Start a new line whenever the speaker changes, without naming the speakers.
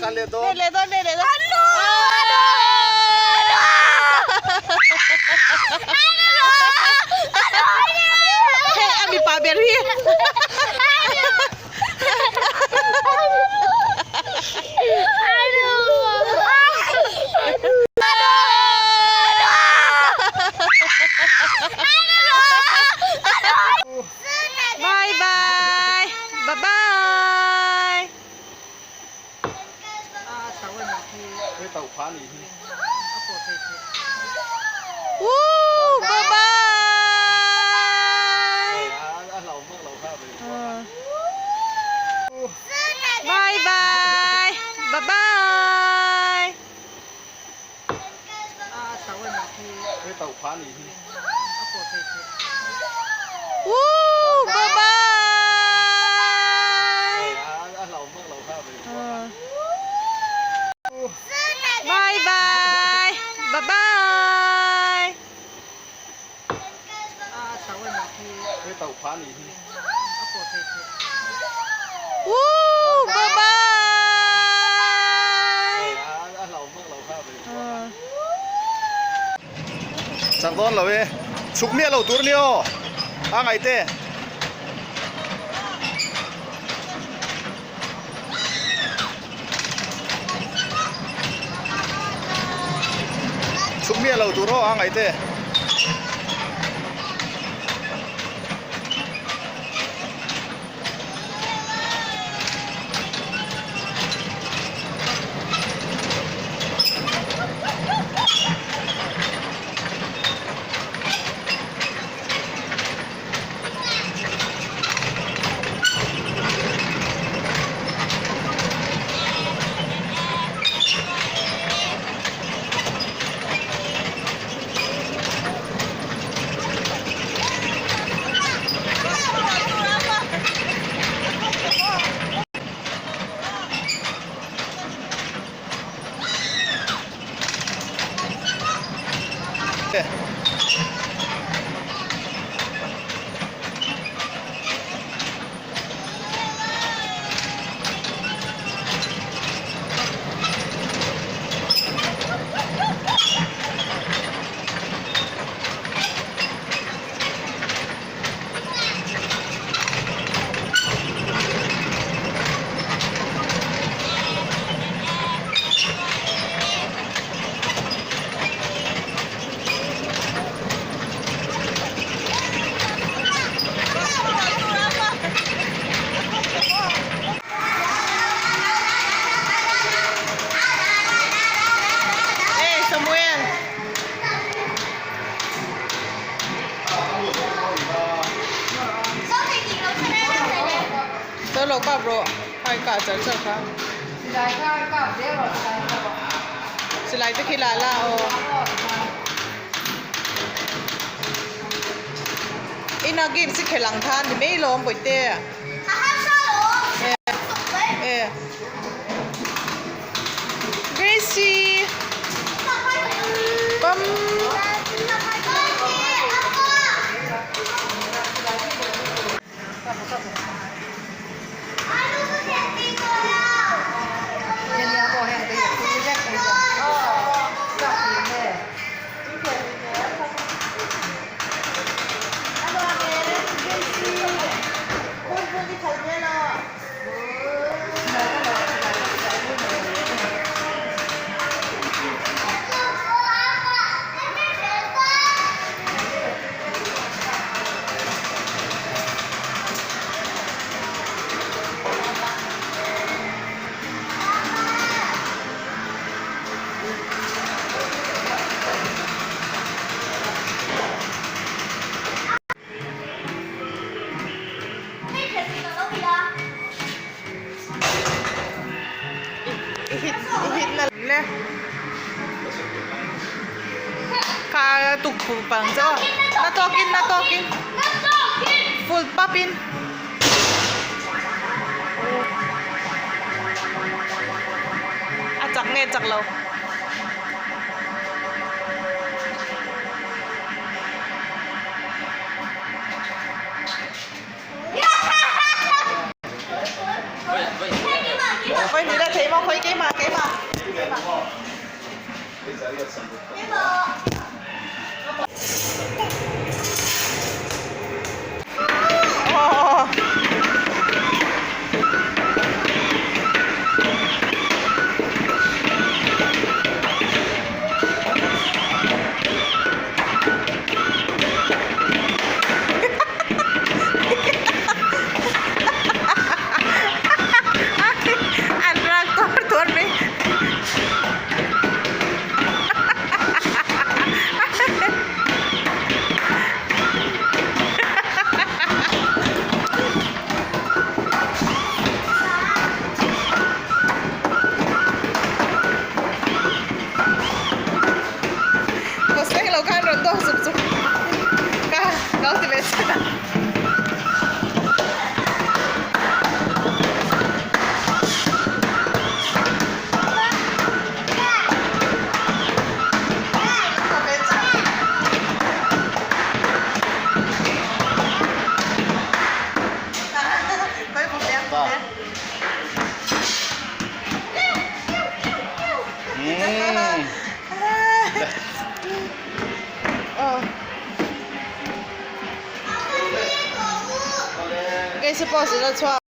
Tlan leh dawn.
Let leh dawn, let leh dawn. Hei a mipa ber hi. Bye bye. Bye bye. Woo! Bye bye. Bye bye. Bye bye. Woo! Bye bye. Bye bye. Bye bye. Woo! Bye bye.
Chak dawn lo e. Chhuk miah lo tur nia aw. A ngaihte. Chhuk miah lo tur aw a ngaihte.
Hey Samuel. Tớ lo kap rawh hai kah char char kha. Silai te khi la la aw. Ina games hi khel ang khan ni mai lawm bawihte. Eh. Gracie. Pam. I hit i hit na le kha tuk phu pang chu aw na tawkin na tawkin full pap in. A chak nge chak lo. Vawi hnih la thei maw? maw khawi keimah keimah. An rak tuar tuar mai. Ka seng lo khan rawn dawk zuk zuk ka lo ti ve chet a. Kei suppose ila chhuak.